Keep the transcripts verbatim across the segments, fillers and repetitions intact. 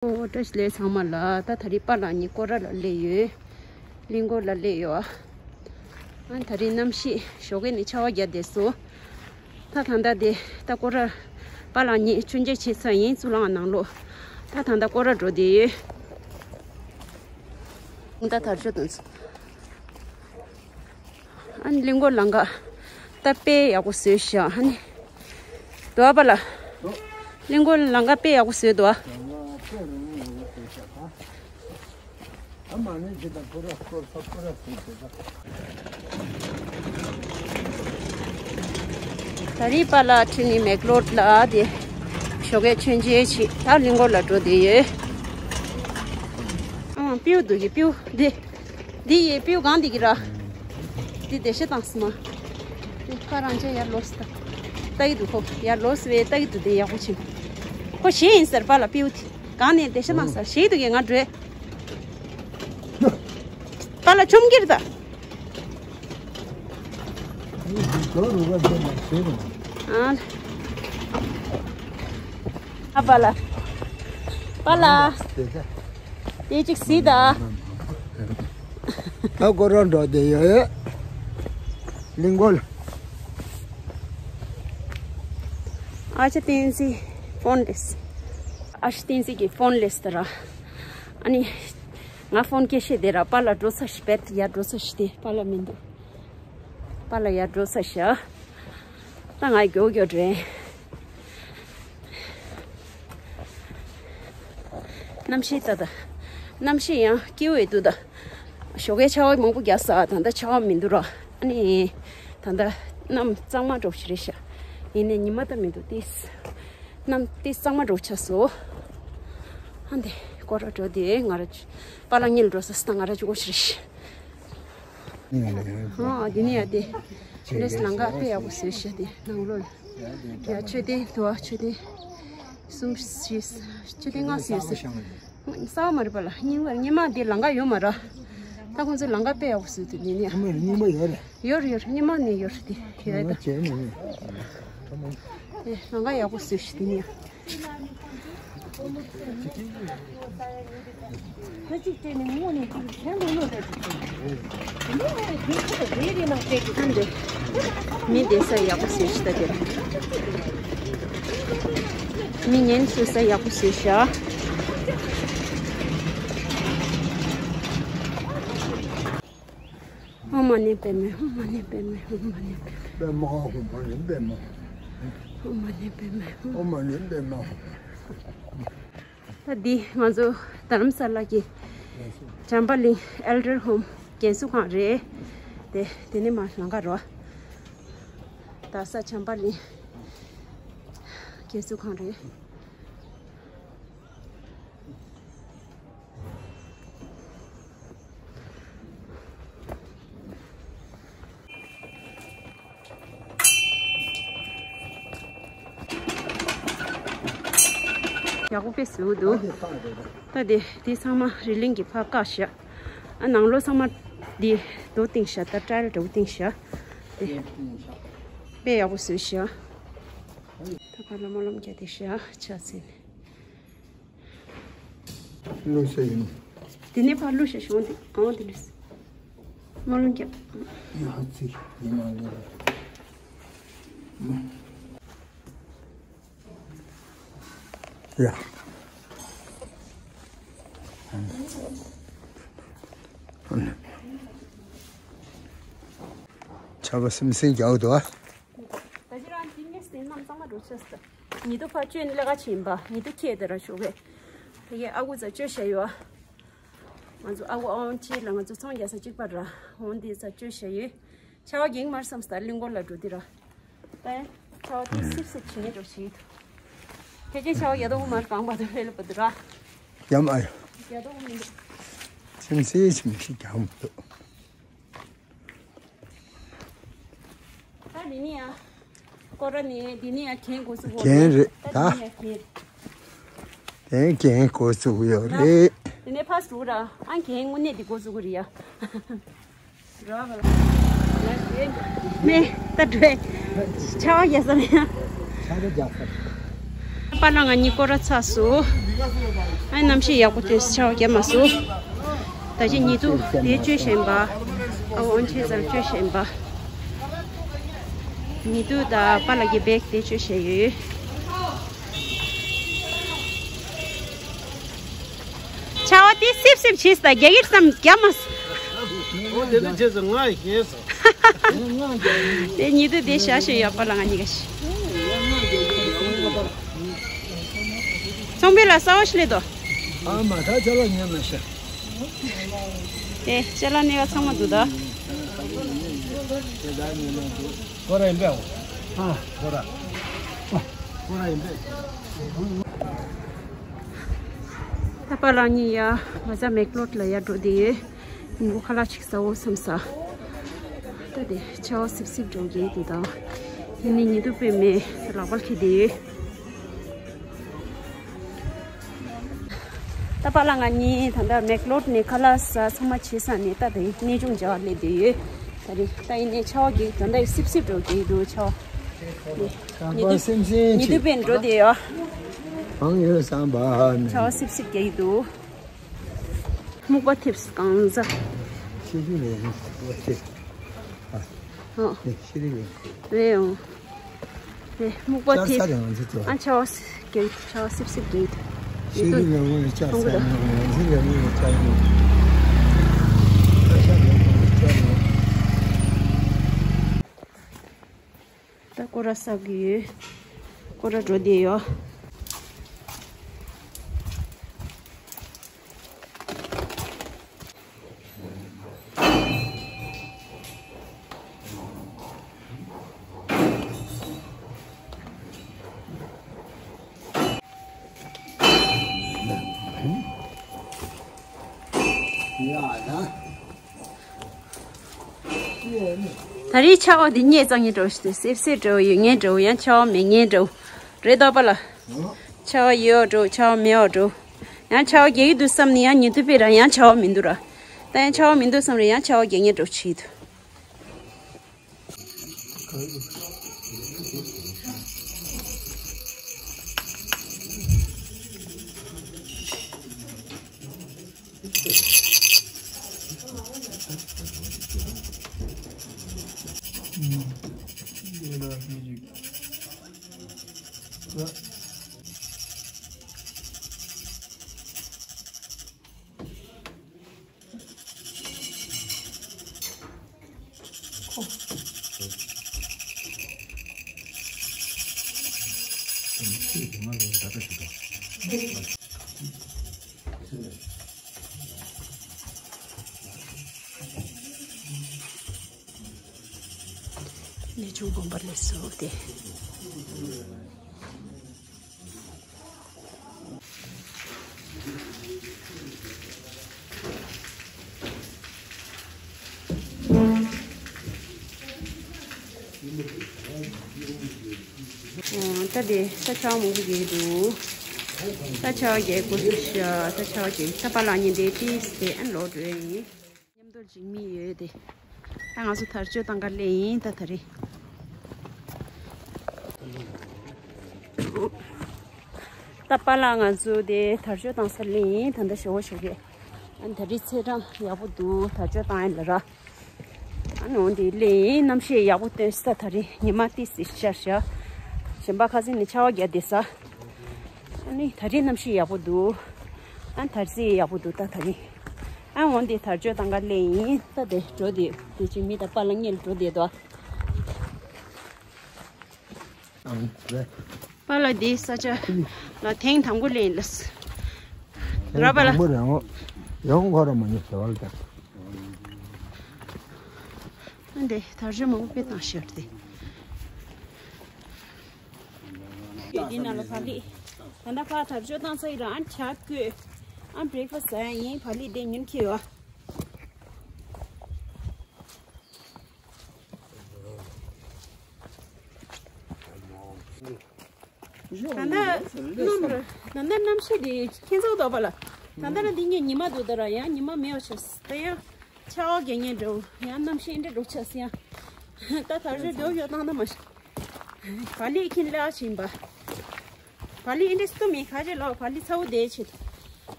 ཨོ་བཀྲ་ཤིས་བདེ་ལེགས་ཚང་མ་ལ། ད་ད་རེས་པཱ་ལགས་གཉིས་སྐོར་ར་ལ་སླེབས་ཡོད། གླིང་སྐོར་ལ་སླེབས་ཡོད། ཨ་ད་རེས་གནམ་གཤིས་ཞོགས་ཀས་ནས་ཆར་པ་བརྒྱབ་བསྡད་སོང་། ད་ད་ལྟ་དེ་ད་སྐོར་ར་པཱ་ལགས་གཉིས་མཆོད་མཇལ་བྱས་ཚར་ཡིན། གཙུག་ལག་ཁང་ནང་ལོགས། ད་ད་ལྟ་སྐོར་ར་འགྲོ་བསྡད་ཡོད། ད་དར་ལྕོག་དང་ཨ་ནི་གླིང་སྐོར་ལམ་ཁ་ད་དཔེ་ཡག་པོ་བཟོས་ཤག་ཨ་ནི་དུ་བ་པཱ་ལགས། གླིང་སྐོར་ལམ་ཁ་དཔེ་ཡག་པོ་བཟོས་འདུག་ཨ། ད་རེས་པཱ་ལགས་ཁྲིད་ནས་མེག་ལོར་ལ་དེ་ཞོགས་ཀས་མཆོད་མཇལ་བྱས། ད་གླིང་སྐོར་ལ་འགྲོ་བསྡད་ཡོད། ཨང་སྤྲེའུ་འདུག་གི་སྤྲེའུ་འདི། འདི་ཡི་སྤྲེའུ་གང་འདི་གི་ར། འདི་བདེ་ཤ་བཏང་སི་མ། འདི་ཁ་རང་ཅག་ཡར་ལོག་སི་ད། ལྟ་གི་འདུག་ཁོ་ཡར་ལོག་སི་བས་ལྟ་གི་འདུག་འདི་ཡག་པོ་ཆེ། ཁོ་ཞེ་ཡིན་ཟེར་པཱ་ལགས་སྤྲེའུ་དེ། གང་ནས་བདེ་ཤ་བཏང་ས་ཞེ་འདུག་གི་ང་འགྲོ། པཱ་ལགས་ཆོམ་གིར་ད། ཨ། ཨ་པཱ་ལགས། པཱ་ལགས། དེ་ཅིག་སི་ད། ཨ་ཀོ་རོན་འགྲོ་བསྡད་ཡོད། གླིང་སྐོར། ཨ་ཅག་བསྟན་འཛིན་ཕོན་ལས། ཨ་ཅག་བསྟན་འཛིན་གྱི་ཕོན་ལས་ད་ར། ཨ་ནི། ང་ཕོན་སྐད་བཤད་བསྡད་ར། པཱ་ལགས་འགྲོ་ས་ཞིག་བེད་ཡར་འགྲོ་ས་ཞིག་དེ་པཱ་ལགས་མི་འདུག་པཱ་ལགས་ཡར་འགྲོ་ས་ཞིག་ད་ང་མགྱོགས་མགྱོགས་འགྲོ་ཡིན། གནམ་གཤིས་ད་ད། གནམ་གཤིས་ཡང་སྐྱིད་པོ་ཡོད་འདུག་ད། ཞོགས་ཀས་ཆར་པ་མང་པོ་བརྒྱབ་ས། ད་ལྟ་ཆར་པ་མི་འདུག་ར། ཨ་ནི། ད་ལྟ་གནམ་གཙང་མ་འདྲ་པོ་ཞིག་རེད་ཤག་ཡིན་ནའི་ཉི་མ་ད་མི་འདུག་ཏིས། གནམ་ཏིས་གཙང་མ་འདྲ་པོ་ཆགས་སོང་། ཨ་འདི་སྐོར་ར་འགྲོ་དེ་ང་ར། པཱ་ལགས་གཉིས་ལ་འགྲོ་ས་སི་ད་ང་ར་གཅིག་པོ་ཞིག་རེད་ཤག་ཨ་འདི་ནས་ཡ་དེ། འདི་ནས་ལམ་ཁ་དཔེ་ཡག་པོ་བཟོས་ཤག་དེ་ནང་ལོགས་ལ། ཡ་མཆོད་རྟེན་དུ་བ་མཆོད་རྟེན། གསུམ་བཞི། མཆོད་རྟེན་ལྔ་ཟེར་ཟེར། གསར་པ་མ་རེད་པཱ་ལགས། རྙིང་པ་རྙིང་མ་འདི་ལམ་ཁ་ཡོད་མ་རེད། ད་ཁོང་ཚོས་ལམ་ཁ་དཔེ་ཡག་པོ་བཟོས་འདུག་ནི་ནི། རྙིང་པ་ཡོད་རེད། ཡོད་རེད་ཡོད་རེད། རྙིང་མ་ནས་ཡོད་རེད་དེ་ཡོད་ད། རྙིང་པ་བྱས་ནས་ནི། ཨེ་ལམ་ཁ་ཡག་པོ་བཟོས་ཤག་དེ་ནི། མི་བསྡད་ས་ཡག་པོ་བཟོས་ཤག་ད་དེ། མི་ཉན་བཟོ་ས་ཡག་པོ་བཟོས་ཤག་ཨོཾ་མ་ཎི་པདྨེ། ཨོཾ་མ་ཎི་པདྨེ། ཨོཾ་མ་ཎི་པདྨེ། པདྨ་ཧཱུྃ། མ་ཎི་པདྨ། ཨོཾ་མ་ཎི་པདྨེ། ཨོཾ་མ་ཎི་པདྨ། ད་འདི་ང་ཚོ་རྡ་རམ་ས་ལ་གི་བྱམས་པ་གླིང་ཨེལ་ཌར་ཧོམ་རྒན་གསོ་ཁང་རེད། དེ་དེ་ནས་མར་ལམ་ཁ་རོ། རྡ་ས་བྱམས་པ་གླིང་རྒན་གསོ་ཁང་རེད། ཡག་པོ་དཔེ་བཟོས་འདུག་ད་དེ་དེ་ཚང་མ་རི་གླིང་གི་ཕར་བཀག་བཞག་ཨ་ནང་ལོགས་ཚང་མ་དེ་རྡོ་བཏིང་བཞག་ད་ཊའིལ་འདྲ་པོ་བཏིང་བཞག་དེ་དཔེ་ཡག་པོ་བཟོས་བཞག་ད་ཕར་ལ་སྨོན་ལམ་རྒྱག་དེ་བཞག་ཕྱག་འཚལ་ནས། ལུས་སེ་ཡིན། དེ་ནས་ཕར་ལུས་ཤ་ཤོང་དེ་གང་དེ་ལུས། མ་ལུས་ཀྱང་། ཡ་ཚིག་ཡིན་མ་ལུས། ཡ། ཆར་པ་སིམ་སིམ་རྒྱག་འདུག་ཨ། ད་ཅི་རང་དེ་ངས་སེམས་ནང་གཙང་མ་འགྲོ་ཆོག་ཟེར། ཉི་དུ་ཕར་བཅོས་ནས་ལས་ཀ་བྱེད་ཡིན་པ། ཉི་དུ་ཁྱེད་དེ་ར་ཞོགས་པས། དེ་གས་ཨ་ཁུ་ཚ་བཅོས་བྱས་ཡོད། ང་ཚོ་ཨ་ཁུ་ཨ་ཝང་གཅིག་ལ་ང་ཚོ་ཚོང་རྒྱག་ས་གཅིག་པ་ར། འོང་དེ་ཚ་བཅོས་བྱས་ཡོད། ཆར་པ་འགེངས་མར་བསམ་སྟ་གླིང་སྐོར་ལ་འགྲོ་དེ་ར། ད་ཆར་པ་དེ་སིབ་སིབ་བྱེད་ཉེ་འགྲོ་བྱེད་ཡོད། ཕལ་ཆེར་ཆར་པ་ཡ་དོ་མར་གང་བ་དུ་ལྷོད་ལ་བ་དུ་ར། ཡམ་ཨ་ཡོ། ཡ་དོ་མི་འདུག་སིམ་སིམ་སིམ་སིམ་རྒྱག་མི་འདུག་ད་འདི་ནི་ཡ། སྐོར་ར་ནི་འདི་ནི་ཡ་གན་འགོ་ཚུགས་གོ་གན་རེད་ད། ད་འདི་ནི་ཡ་གན། དེ་གན་འགོ་ཚུགས་ཡོད་རེད། དེ་ནས་ཕ་སུ་ར་ཨ་གན་དངོས་གནས་འདི་འགོ་ཚུགས་གོ་རེད་ཡ། ར་བ་ལ། མེ་ད་འགྲོ། ཆ་བ་རྒྱག་ས་མེད་ཡ། ཆ་བ་རྒྱག་ས། པཱ་ལགས་ང་གཉིས་སྐོར་ར་ཚར་སོང་། ཨ་ནི་གནམ་གཤིས་ཡག་པོ་ཐོན་སོང་། ཆར་པ་བརྒྱབ་མ་སོང་། ད་ཅི་ཉི་གདུགས་དེ་བཅོས་བཞིན་པ། ཨ་འོན་ཆེ་ཙམ་བཅོས་བཞིན་པ། ཉི་གདུགས་དང་པཱ་ལགས་ཀྱི་བེག་དེ་བཅོས་བཞིན་ཡོད། ཆར་པ་དེ་སིབ་སིབ་བྱས་ད་རྒྱག་གི་བསམ་རྒྱག་མ་སོང་། འོ་དེ་འདྲ་བྱས་ཙང་ང་ཡི་ཞེས་སོ། དེ་ཉི་གདུགས་དེ་ཞག་ཞོད་ཡོད་པ་ལ་ང་གཉིས་ཀ་ཞིག་ཚོང་དཔོན་ལ་གསར་པ་ཞིག་སླེབས་འདུག་ཨ་མ་ད་ཅ་ལག་ཉན་མ་ཤ། དེ་ཅ་ལག་གནས་པ་ཚང་མ་འདུག་ད། དེ་ད་ཉན་མ་འདུག་ཁོ་ར་ཡིན་པས། ཨ་ཁོ་ར། ཁོ་ར་ཡིན་པས། ད་པཱ་ལགས་གཉིས་ཡ་ང་ཚ་མེག་ལོར་ལ་ཡ་འགྲོ་དེ་ཡོད། ཉིན་གུང་ཁ་ལག་ཅིག་ཟ་འོ་བསམ་ས། ད་དེ་ཆར་པ་སིབ་སིབ་འགྲོ་གི་འདུག་ད་དེ་ནི་ཉི་གདུགས་དཔེ་མེད་ལག་པར་འཁྱེར་དེ་ཡོད། ད་པཱ་ལགས་ང་གཉིས་ད་ལྟ་མེག་ལོར་ནས་ཁ་ལག་ཟ་ཚང་མ་བྱས་ས་ནས་ད་དེ་གནས་ཆུང་མཇལ་བར་སླེབས་དེ་ཡོད། ད་རེས་ད་ཡིན་ནའི་ཆར་པ་གི་ད་ལྟ་སིབ་སིབ་འགྲོ་གི་འདུག་ཆར་པ། ཉི་གདུགས་ཉི་གདུགས་དཔེ་འགྲོ་དེ་ཡོད། གང་ཡོད་བསམ་པ་ནི། ཆར་པ་སིབ་སིབ་རྒྱག་གི་འདུག་སྨུག་པ་ཐེབས་སུ་གང་ཟ། ཤེས་རྒྱུ་ལས་སྨུག་པ་ཐེབས། ཨ། ཨོ། ནི་ཤེས་རྒྱུ་ལས། རེད་ཨོ། རེད་སྨུག་པ་ཅར་ཐེབས། ས་རེད་ང་ཚོ་ཚོ། ཨ་ཆར་པ་སིབ་སིབ་རྒྱག་ཆར་པ་སིབ་སིབ་རྒྱག་ཤེས་རྒྱུ་ལས་སྔོན་ལ་ཅར་ས་ནི་ང་ཚོ་ལས་སྔོན་ལ་ཅར་ནི། ཅར་ས་ལས་སྔོན་ལ་ཅར་ནི། ད་སྐོར་ར་ཟ་གི་ཡོད། སྐོར་ར་འགྲོ་བསྡད་ཡོད། ཡ་ད། ད་རེས་ཆར་པ་འདི་རྙེད་ཙང་ངས་འགྲོ་ཞིག་སིབ་སིབ་འགྲོ་ཡོད་ངས་འགྲོ་ཡང་ཆར་པ་མེད་ངས་འགྲོ། རེད་དོ་པ་ལ། ཆར་པ་ཡོད་འགྲོ་ཆར་པ་མེད་འགྲོ། ཡང་ཆར་པ་རྒྱག་གི་འདུག་བསམ་ནས་ཡང་ཉི་གདུགས་དཔེ་རང་ཡང་ཆར་པ་མི་འདུག་ར། ད་ཡང་ཆར་པ་མི་འདུག་བསམ་རེད་ཡང་ཆར་པ་རྒྱག་ངས་འགྲོ་བྱེད་འདུག་གནས་ཆུང་དགོན་པ་ལས་སུ་དེ། ད་དེ་ས་ཆ་མང་པོ་རྒྱས་འདུག་ས་ཆ་རྒྱས་དགོས་སུ་ཤ་ས་ཆ་རྒྱས་ད་པ་ལགས་ཉིན་དེ་ཏིས་དེ་ཨན་ལོ་འགྲོ་ཡིན། མཉམ་དུ་འཇིགས་མི་ཡོད་དེ། ད་ང་ཚོ་དར་ལྕོག་བཏང་ག་སླེབས་ཡིན་ད་ད་རེས། ད་པཱ་ལགས་ང་ཚོ་དེ་དར་ལྕོག་བཏང་ས་སླེབས་ཡིན་ད་ད་ཞོ་བོ་ཞོ་གས། ཨ་ད་རེས་ཚེས་གྲངས་ཡག་པོ་འདུག་དར་ལྕོག་བཏང་ཡིན་ལ་ར། ཨ་ནི་འོང་དེ་སླེབས་ཡིན་གནམ་གཤིས་ཡག་པོ་སྟོན་ས་ད་རེས་ཉི་མ་ཏིས་སི་ཤར་ཤར། གཞན་པ་ཁ་སང་ནས་ཆར་པ་རྒྱག་བསྡད་ས། ཨ་ནི་ད་རེས་གནམ་གཤིས་ཡག་པོ་འདུག་ཨ་དར་རྩེ་ཡག་པོ་འདུག་ད་ད་རེས། ཨ་འོང་དེ་དར་ལྕོག་བཏང་ག་སླེབས་ཡིན་ད་དེ་འགྲོ་དེ་དེ་ཅི་མི་ད་པཱ་ལགས་སྔོན་ལ་འགྲོ་བསྡད་དོ། པཱ་ལགས་འདི་ས་ཆ་ལ་ཐེངས་དང་པོ་སླེབས་ཡིན་ལགས། ར་པཱ་ལགས། ཡང་ཁོ་ར་མ་ཉོ་ཟེར་བ་ལ་ད། ཨ་འདི་དར་ལྕོག་མང་པོ་དཔེ་བཏང་ཤོར་ཏེ། འདི་ནང་ལ་བག་ལེབ། ད་ལྟ་ཕར་དར་ལྕོག་བཏང་ས་ཡི་ར་ཨ་ཇ་བསྐོལ། ཨ་བྷི་རེག་ཕ་སི་ཟ་ཡ་ཡིན་བག་ལེབ་དེ་ཉོས་ཁྱེར་ཡོད། ད་ལྟ་གནམ་ར་ད་ལྟ་གནམ་གཤིས་དེ་ཁྱད་མཚར་འདུག་པ་ལགས། ད་ལྟ་ར་འདི་ངས་ཉི་མ་འདུག་ད་ར་ཡང་ཉི་མ་མེད་པ་ཆགས་ད་ཡང་ཆར་པ་རྒྱག་ཉེན་འགྲོ་ཡང་གནམ་གཤིས་འདྲ་འགྲོ་ཆགས་ཡང་ད་དར་ལྕོག་འགྲོ་ཡོད་བཏང་ད་མ་ཤི་བག་ལེབ་ཁྱེར་ལ་ཕྱིན་པ། བ་ལི་ཨིན་དྲེས་ཏུ་མི་ཁ་ཅེ་ལོ་བ་ལི་ཚ་བོ་དེ་ཆེད།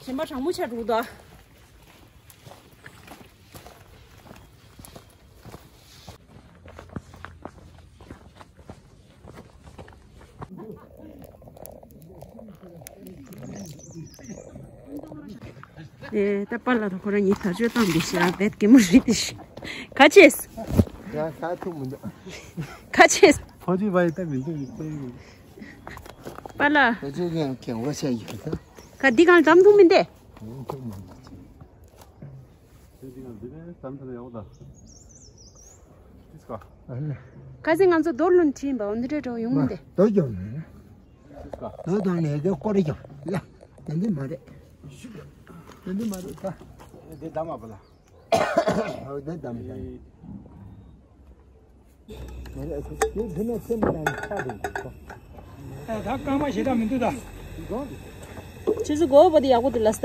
གཞན་པ་གྲང་མོ་ཆ་རུ་དོ། ཨེ། ད་པཱ་ལགས་དང་ཁོ་རང་གཉིས་དར་ལྕོག་བཏང་འདི་ཤ་བེད་ཀེ་མོ་རི་དི་ཤ། ཁ་ཆེས། ཡ་ས་ཐུག་མི་འདུག་ཁ་ཆེས། ཕོ་ཅི་བའི་ད་མི་འདུག་པཱ་ལགས། ཕོ་ཅི་གན་གན་བ་ཤ་ཡོད་ད། ཁ་འདི་གང་ཙམ་ཐུག་མི་འདེ། ཐུག་མི་འདུག་འདི་གང་འདི་གང་ཙམ་ཐུག་ཡོད་ད། ཏིས་ཀ་ཁ་སང་ང་ཚོ་རྡོ་ལུན་ཁྲིན་པ་འོ་འདི་འདྲ་འགྲོ་ཡོང་མི་འདེ། རྡོ་རྒྱབ་ནས། རྡོ་དང་ནས་དེ་སྐོར་རྒྱབ་ཡ། དེ་འདི་མ་རེད། དེ་འདི་མ་རེད་ད། འདི་ད་མ་པ་ལ། འོ་དེ་ད་མ་ད། མ་རེད་དེ་དེ་ནས་ཚེ་མི་ལ་ཆ་རེད། ད་རྐང་པ་ཞེ་དྲག་མི་འདུག་ད། ཁྱེད་ཚོ་གོ་བ་དེ་ཡག་པོ་འདུག་ལ་ས།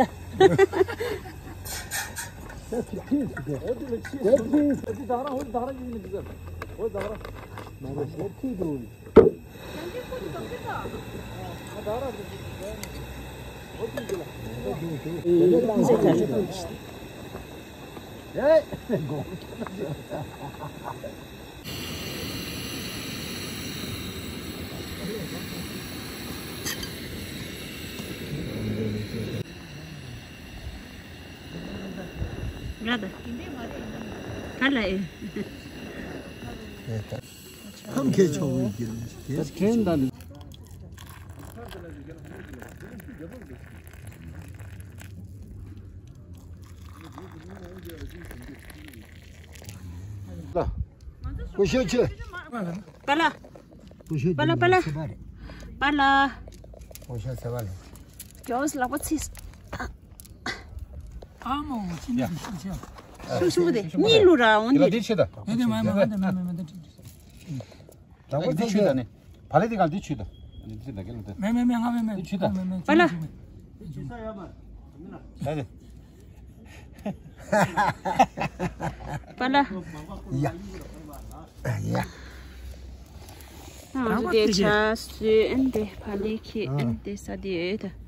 ར་ད། ག་ལ་ཨེ། ཁམས་ཁས་ཆོག་གི་གི་ཁས་ཁས་ད། ལ། ཀུ་ཤུ་ཆུ། པ་ལ། ཀུ་ཤུ་པ་ལ་པ་ལ། ཆུ་པ་རེད། པ་ལ། ཀུ་ཤུ་ཆུ་པ་རེད། ཇོས་ལག་པ་ཚིས། ཨ་མོ་ཅི་ནི་ཤི་ཤི། ཤུ་ཤུ་དེ་གཉིས་ལུ་ར་འོན་དེ། དེ་ཆེ་ད། དེ་དེ་མ་མ་དེ་མ་མ་མ་དེ། ད་འོ་དེ་ཆུ་ད་ནི། བ་ལེ་དེ་གང་དེ་ཆུ་ད། དེ་ཆུ་ད་གེ་ལ་དེ། མེ་མེ་མེ་ང་མེ་མེ། དེ་ཆུ་ད། པ་ལ། ད་དེ། པ་ལ། ཡ། ཡ། ང་ཚོ་དེ་ཆ་སུ་ཨན་དེ་བ་ལེ་ཁི་ཨན་དེ་ས་དེ་ད།